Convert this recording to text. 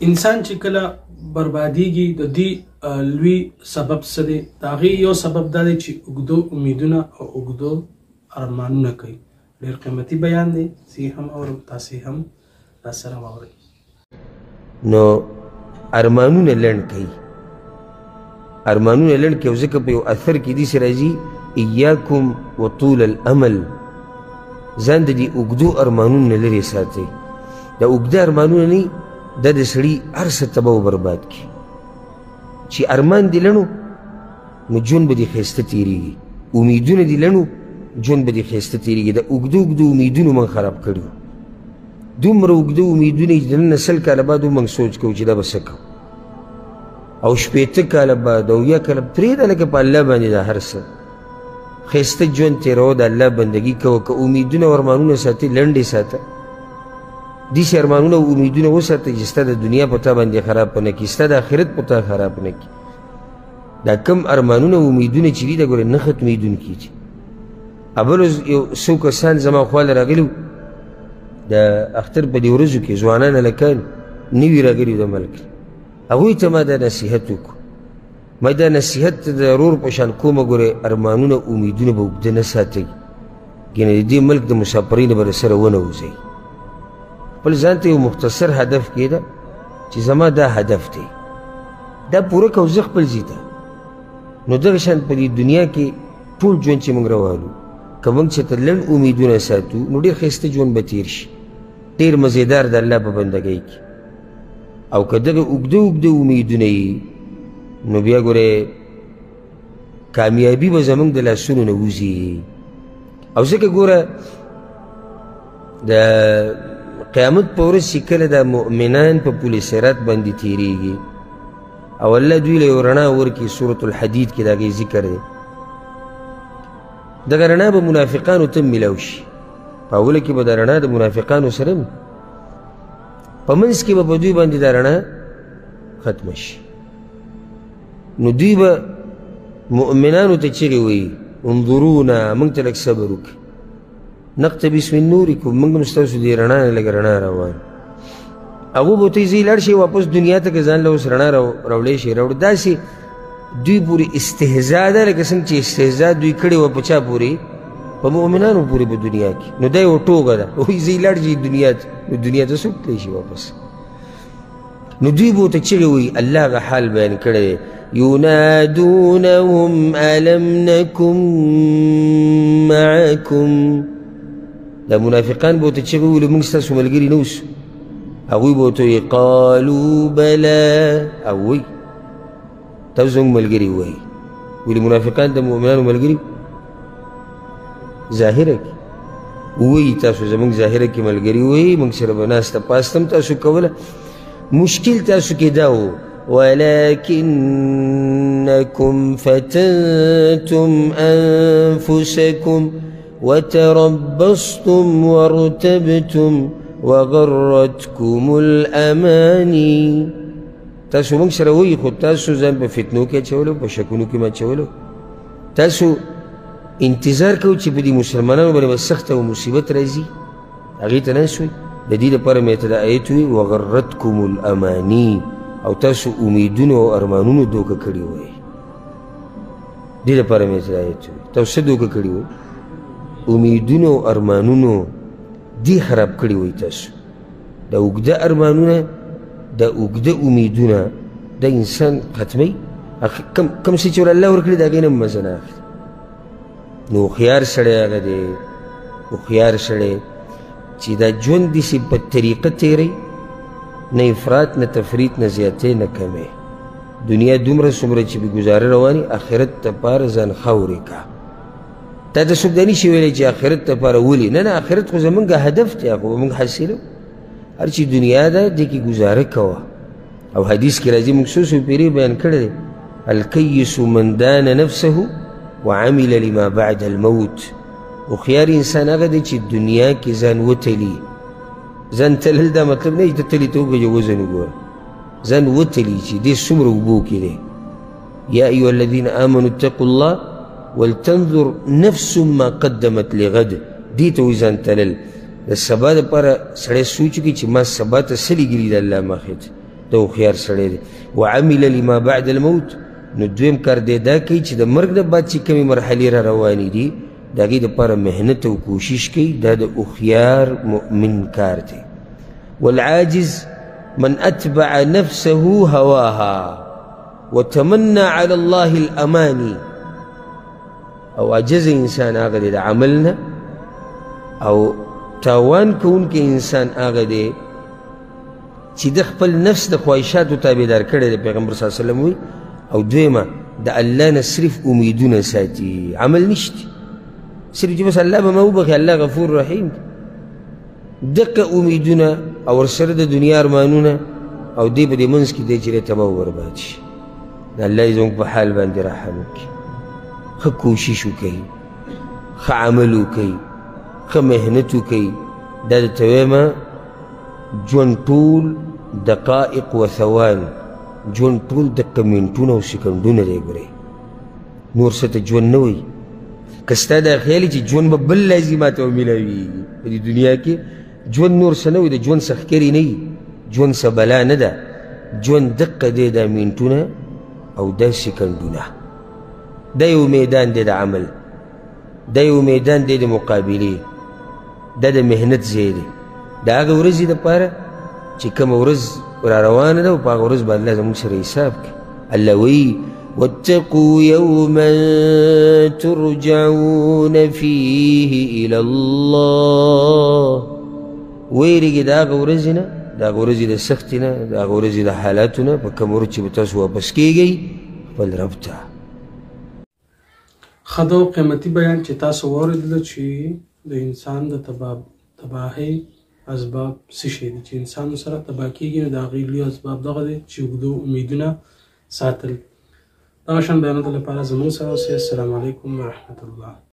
انسان چې کله بربادیږي د دې لوی سبب څه دی؟ د هغې یو سبب دا دی چې اوږدو امیدونه او اوږدو ارمانونه کوي. ډېر قیمتي بیان دی، زه یې هم اورم، تاسې هم راسره واورئ. نو ارمانونه لنډ کوي، ارمانونه لنډ کوي. او ځکه په یو اثر کې داسې راځي، ایاکم وطول الامل، ځان د دې اوږدو ارمانونو نه لرې ساتئ. دا اوږده ارمانونه نه، دا د سړي هر څه تباه و برباد کړي. چې ارمان دې لڼو نو ژوند به دې ښایسته تېرېږي، امیدونه دې لڼو ژوند به دې ښایسته تېرېږي. دا اوږده اوږده امیدونو موږ خراب کړي وو، دومره اوږده امیدونه چې د نن نه 20 کاله بعد هم موږ سوچ کوو چې دا به څه کوو، او 60 کاله بعد او یا کاله پرېږده لکه په الله باندې دا هر څه ښایسته ژوند تېروه، د الله بندګي کوه. که امیدونه او ارمانونه ساتې لنډې ساته، داسې ارمانونه او امیدونه وساته چې ستا د دنیا په تا باندې خراب نه کړي، ستا د آخرت په تا خراب نه کړي. دا کم ارمانونه او امیدونه چې دي دا ګورې نه ختمېدونکي دي. اول یو څو کسان زما خواله راغلي وو د اختر په دې ورځو کې، ځوانان هلکان نوي راغلي د ملک، هغوی ته ما دا نصیحت وکړو. ما دا نصیحت ته د ورور په شان کومه ګورې ارمانونه امیدونه به اوږده نه ساتئ، ګنې د دې ملک د مسافرۍ نه به له سره ونه وځئ. خپل ځان ته یو مختصر هدف کېده چې زما دا هدف دی، دا پوره که زه خپل ځي ته. نو دغه شان په دې دنیا کې ټول ژوند چې موږ روانو، که موږ چېرته لنډ امیدونه ساتو نو ډېر ښایسته ژوند به تېر شي، ډېر مزیدار د الله په بندګۍ کې. او که دغه اوږده اوږده امیدونه یي نو بیا ګورې کامیابي به زموږ د لاسونو نه وځي. او ځکه ګوره د قیامت په ورځ چې کله دا مؤمنان په پل صراط باندې تېرېږي او الله دوی له یو رڼا ورکړي، سورة الحدید کې د هغې ذکر دی، دغه رڼا به منافقانو ته میلاو شي. په اوله کې به دا رڼا د منافقانو سره، په منځ کې به په دوی باندې دا رڼا ختمه شي. نو دوی به مؤمنانو ته چیغې وایي، انظرونا، موږ ته لږ صبر وکړئ، نقتبس من نورکم، موږ هم ستاسو دې رڼا نه لږ رڼا روان. هغو به ورته وایي، ځئ لاړ شئ واپس دنیا ته، که ځان له اوس رڼا راوړی شئ راوړو. داسې دوی پورې استهزا ده، لکه څنګه چې استهزا دوی کړې وه په چا پورې؟ په مؤمنانو پورې په دنیا کې. نو دا یوه ټوکه ده، وایي ځئ لاړ شئ دنیا ته، نو دنیا ته څوک تللی شي واپس؟ نو دوی به ورته چیغې وایي. الله هغه حال بیان کړی دی، ینادونهم الم نکم معکم. دا منافقان به ورته چیغې وویلو، موږ ستاسو ملګري نه اوسو. هغوی به ورته وایي قالو بلی، هغوی تاسو زموږ ملګري وایي. ولې منافقان د مؤمنانو ملګري ظاهره کې وایي، تاسو زموږ ظاهره کې ملګري وایي، موږ سره به ناسته پاسته هم تاسو کوله. مشکل تاسو کې دا و، ولكنكم فتنتم أنفسكم وتربصتم وارتبتم وغرتكم الأماني. تاسو موږ سره وایي، خو تاسو ځان په فتنو کې اچولو، په شکونو کې مه اچولو. تاسو انتظار کوئ چې په دې مسلمانانو باندې به سخته او مصیبت راځي، هغې ته ناست وئ. د دې لپاره مې ته دا آیت ووایي، وغرتکم الاماني، او تاسو امیدونو او ارمانونو دوکه کړي وئ. دې لپاره مې ته دا آیت ووایي، تاسو څه دوکه کړي وئ؟ امیدونو او ارمانونو دې خراب کړي وئ. تاسو دا اوږده ارمانونه، دا اوږده امیدونه دا انسان ختموي. کم څه چې ورله الله ورکړي د هغې نه هم مزه نه اخلي. نو هوښیار سړی هغه دی، هوښیار سړی چې دا ژوند داسې په طریقه تېروي، نه افراط، نه تفریط، نه زیاتی، نه کمی. دنیا دومره څومره چې بې ګزاره رواني، آخرت دپاره ځان خاورې کا. تا ته څوک دا نشي ویلی چې آخرت دپاره ولې؟ نه نه، آخرت خو زمونږ هدف دی، هغه به موږ حاصلو. هر چې دنیا ده دې کې ګزاره کوه. او حدیث کې راځي، موږ څو څو پیرې بیان کړی دی، الکیس من دان نفسه وعمل لما بعد الموت. هوښیار انسان هغه دی چې دنیا کې ځان وتلي. ځان تلل دا مطلب نه چې ته تلي ته وګورې وزن وګوره، ځان وتلي چې دې څومره اوبو کې دی. یا ایها الذین آمنوا اتقوا الله ولتنظر نفس ما قدمت لغد. دې ته وایي ځان تلل. د سبا دپاره سړی سوچ وکړي چې ما سبا ته څه لېږلي د الله مخې ته، دا هوښیار سړی دی. وعمل لما بعد الموت، نو دویم کار دی دا کوي چې د مرګ نه بعد چې کومې مرحلې را روانې دي د هغې دپاره محنت او کوشش کوي، دا د هوښیار مؤمن کار دی. والعاجز من اتبع نفسه هواها وتمنى على الله الأماني. او عاجز انسان هغه دی د عمل نه، او تاوان کوونکی انسان هغه دی چې د خپل نفس د خواهشاتو تابعدار کړی دی، پیغمبر صلی الله علیه وسلم وایي. او دویمه د الله نه صرف امیدونه ساتي، عمل نشته، صرف چې بس الله به ما وبخښي، الله غفور رحیم دی، دقه امیدونه او ورسره د دنیا ارمانونه، او دی په دې منځ کې دی چې دی تباه و برباد شي. الله یې زموږ په حال باندې رحم وکړي، ښه کوشش وکړي، ښه عمل وکړي، ښه محنت وکړي. دا درته وایم ژوند ټول دقایق و ثوان، ژوند ټول دقه منټونه او سیکنډونه دی، ګورئ نور څه ته ژوند نه وایي. که ستا دا خیال چې ژوند به بل لازم ماته ومیلاویږي په دې دنیا کې، ژوند نور څه نه وایي، د ژوند څه ښکرې نه وي، ژوند څه بلا نه ده، ژوند دقه دی دا منټونه او دا سیکنډونه. دا یو میدان دی د عمل، دا یو میدان دی د مقابلې، دا د محنت ځای دی، د هغې ورځې دپاره چې کومه ورځ را روانه ده او په هغه ورځ به الله زموږ سره حساب کوي. الله وایي واتقوا يوما ترجعون فيه إلى الله. ویرېږئ د هغه ورځې نه، د هغه ورځې د سختې نه، د هغه ورځې د حالاتو نه، په کومه ورځ چې به تاسو واپس کیږئ خپل رب ته. ښه دا قیمتي بیان چې تاسو واورېدلو چې د انسان د تباهۍ اسباب څه شی دي، چې انسان سره تباه کېږي نو د هغې لوی اسباب دغه دی چې اوږدو امیدونه ساتل. دغه شان بیاناتو لپاره زموږ سره اوسئ. السلام علیکم ورحمت الله.